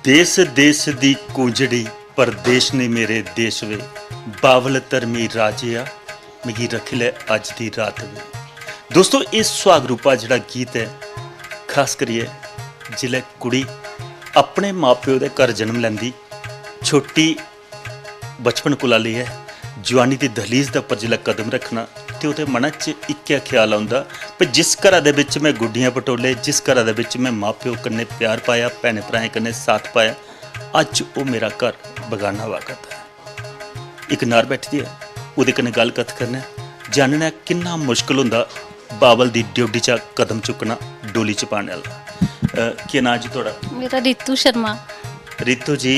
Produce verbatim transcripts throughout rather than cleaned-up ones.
देस देस दी कूंजड़ी, परदेस ने मेरे देस वे। बावल धर्मी राजेआ, मिगी रक्खी लै अज्ज दी रात वे। दोस्तो, एह् सुहाग रूपा जेह्ड़ा गीत ऐ, खास करियै जिसलै कुड़ी अपने मां प्यो दे घर जन्म लैंदी, छोटी बचपन कोला लेइयै जुआनी दी दहलीज दे उप्पर जिसलै कदम रक्खना, ते ओह्दे मनै च इक्कै ख्याल औंदा, भई जिस घरा दे बिच में गुड्डियां पटोले, जिस घरा दे बिच में मां प्यो कन्नै प्यार पाया, भैनें भ्राएं कन्नै साथ पाया, अज्ज ओह् मेरा घर बगाना होआ करदा ऐ। इक नार बैठी दी ऐ, ओह्दे कन्नै गल्ल कत्थ करने आं, जानना ऐ किन्ना मुश्कल होंदा बाबल दी ड्योढी चा कदम चुक्कना, डोली च पाने आह्ला। अ, केह् नांऽ जी थुआढ़ा? मेरा रितु शर्मा। रितु जी,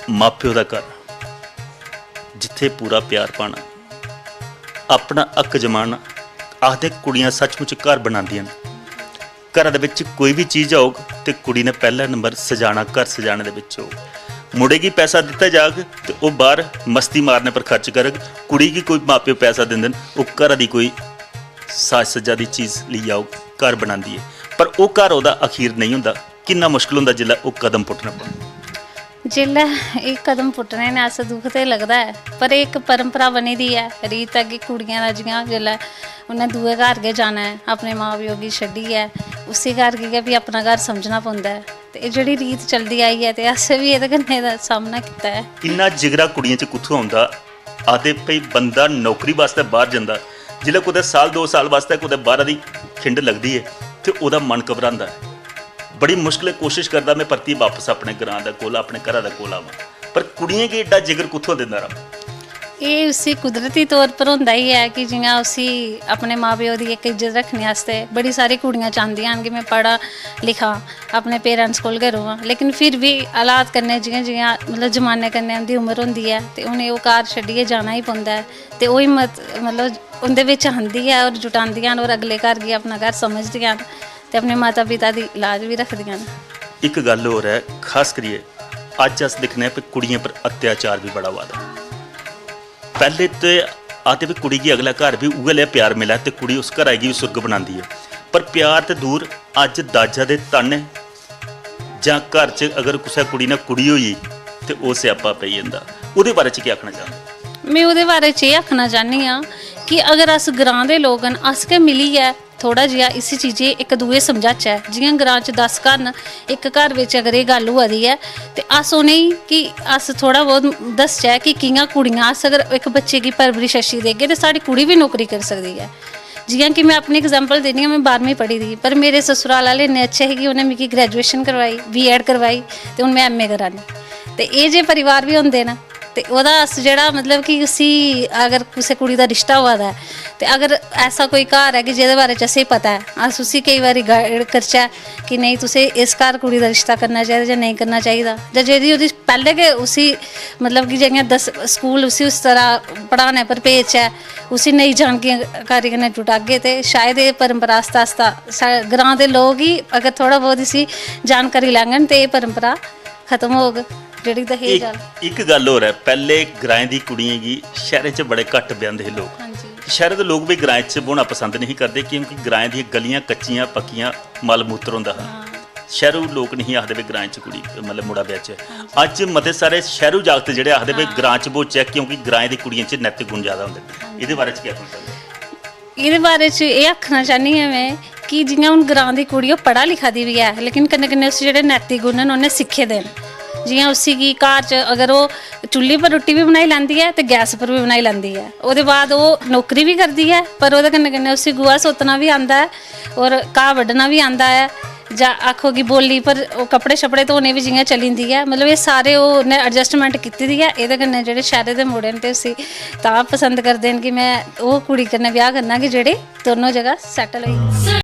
मां प्यो दा घर, जित्थै पूरा प्यार पाना, अपना हक्क जमाना। आखदे कुड़ियां सचमुच घर बनांदियां न। घरा दे बिच कोई बी चीज होग ते कुड़ी ने पैह्ला नंबर सजाना, घर सजाने दे बिच होग। मुड़े गी पैसा दित्ता जाग ते ओह् बाह्र मस्ती मारने पर खर्च करग। कुड़ी गी कोई मां प्यो पैसा दिंदे न, ओह् घरा दी कोई साज सज्जा दी चीज लेई औग, घर बनांदी ऐ, पर ओह् घर ओह्दा अखीर नेईं होंदा। किन्ना मुश्कल होंदा जिसलै ओह् कदम पुट्टना पौंदा। जिसलै एह् कदम पुट्टने न, अस दुख ते लगदा ऐ, पर एह् इक परंपरा बनी दी ऐ, रीत ऐ कि कुड़ियें दा जि'यां जिसलै उ'न्नै दूए घर गै जाना ऐ, अपने मां प्यो गी छड्डियै, उस्सै घर गी गै फ्ही अपना घर समझना पौंदा ऐ। ते एह् जेह्ड़ी रीत चलदी आई ऐ, ते असें बी एह्दे कन्नै दा सामना कीता ऐ। इन्ना जिगरा कुड़ियें च कुत्थूं औंदा? आखदे भई बंदा नौकरी बास्तै बाह्र जंदा, जिसलै कुतै साल दो साल बास्तै कुतै बाह्रा दी खिंड लगदी ऐ ते ओह्दा मन घबरांदा ऐ। बड़ी मुश्कलें कोशश करदा में परतियै बापस अपने ग्रां दे कोल, अपने घरा दे कोल आवां, पर कुड़ियें गी एड्डा जिगर कुत्थुआं दिंदा र'वां? एह् उसी कुदरती तौर पर होंदा ही ऐ कि जि'यां उसी अपने मां प्यो दी इक इज्जत रक्खने आस्तै बड़ी सारी कुड़ियां चांह्दियां न कि में पढ़ां लिखां, अपने पेरेंट्स कोल गै र'वां, लेकिन फिर बी हालात कन्नै जि'यां जि'यां मतलब जमाने कन्नै उं'दी उम्र होंदी ऐ ते उ'नें ओह् घर छड्डियै जाना ही पौंदा ऐ। ते ओह् हिम्मत मतलब उं'दे बिच आंदी ऐ और जुटांदियां न और अगले घर गी अपना घर समझदियां न ते अपने माता पिता दी लाज बी रखदियां न। इक गल्ल होर ऐ, खास करियै अज्ज अस दिक्खने आं कि कुड़ियें पर अत्याचार बी बड़ा होआ दा। पैह्ले ते आखदे भी कुड़ी गी अगला घर बी उ'ऐ लेआ प्यार मिलै ते कुड़ी उस घरा गी बी सुर्ग बनांदी ऐ, पर प्यार ते दूर, अज्ज दाजा दे ताने जां घर च अगर कुसै कुड़ी ने कुड़ी होई ते ओह् स्यापा पेई जंदा। ओह्दे बारे च केह् आखना चाह्‌दे? में ओह्दे बारे च एह् आखना चाह्‌न्नी आं कि अगर अस ग्रांऽ दे लोक न, अस गै मिलियै थोह्ड़ा जेहा इसी चीजै गी इक दूए गी समझाचै। जि'यां ग्रांऽ च दस घर न, इक घर बिच अगर एह् गल्ल होआ दी ऐ ते अस उ'नेंगी कि अस थोह्ड़ा बहुत दसचै कि कि'यां कुड़ियां, अस अगर इक बच्चे गी परवरिश अच्छी देगे ते साढ़ी कुड़ी बी नौकरी करी सकदी ऐ। जि'यां कि में अपनी example दिन्नी आं, में बारहमीं पढ़ी दी ही, पर मेरे ससुराल आह्ले इन्ने अच्छे हे कि उ'नें मिगी graduation करवाई, B.Ed करवाई ते हून में M.A करा नी। ते एह् जे परिवार बी होंदे न, ते ओह्दा अस जेह्ड़ा मतलब कि उसी अगर कुसै कुड़ी दा रिश्ता होआ दा ऐ, ते अगर ऐसा कोई घर ऐ कि जेह्दे बारे च असेंगी पता ऐ, अस उसी केईं बारी guide करचै कि नेईं, तुसें इस घर कुड़ी दा रिश्ता करना चाहिदा जां नेईं करना चाहिदा, जां जेह्दी ओह्दी पैह्लें गै उसी मतलब कि जि'यां दस स्कूल उसी उस तरह पढ़ाने पर भेजचै, उसी नई जानकारी कन्नै जुटागे ते शायद एह् परंपरा आस्ता आस्ता सा-, ग्रांऽ दे लोक ही अगर थोह्ड़ा बहुत इसी जानकारी लैङन ते एह् परंपरा खत्म होग, जेह्ड़ी दहेज इक, आह्ली। इक गल्ल होर ऐ, पैह्ले ग्राएं दी कुड़ियें गी शैह्रें च बड़े घट्ट ब्याह्‌दे हे लोक। हां जी। शैह्रें दे लोक बी ग्राएं च ब्होना पसंद नेईं करदे, क्योंकि ग्राएं दियां गलियां कच्चियां पक्कियां, मल मूत्र होंदा हा। हां। शैह्रू लोक नेईं आखदे भी ग्राएं च कुड़ी, मतलब, मुड़ा ब्याह्‌चै। हां जी। अज्ज मते सारे शैह्रू जागत जेह्ड़े आखदे भी हां। ग्रां च ब्होचै, क्योंकि ग्राएं दी कुड़ियें च नैतिक गुण ज्यादा होंदे। हां जी। एह्दे बारे च केह् आखना चाह्‌दे? एह्दे बारे च एह् आखना चाह्‌न्नी आं में कि जि'यां हून ग्रांऽ दी कुड़ी ओह् पढ़ा लिखा दी बी ऐ, लेकिन कन्नै कन्नै उसी जेह्ड़े नैतिक गुण न उ'न्नै सिक्खे दे न। जि'यां उसी गी घर च अगर ओह् चुल्ली पर रुट्टी बी बनाई लैंदी ऐ ते गैस पर बी बनाई लैंदी ऐ। ओह्दे बाद ओह् नौकरी बी करदी ऐ, पर ओह्दे कन्नै कन्नै उसी गोहा सोतना बी आंदा ऐ और घाऽ बड्ढना बी आंदा ऐ। जां आखो कि बौल्ली पर ओह् कपड़े शपड़े धोने बी जि'यां चली जंदी ऐ, मतलब एह् सारे ओह् उ'न्नै adjustment कीती दी ऐ। एह्दे कन्नै जेह्ड़े शैह्रे दे मुड़े न ते उसी तां पसंद करदे न कि में ओह् कुड़ी कन्नै ब्याह् करना कि जेह्ड़ी दोनों जगह settle होई।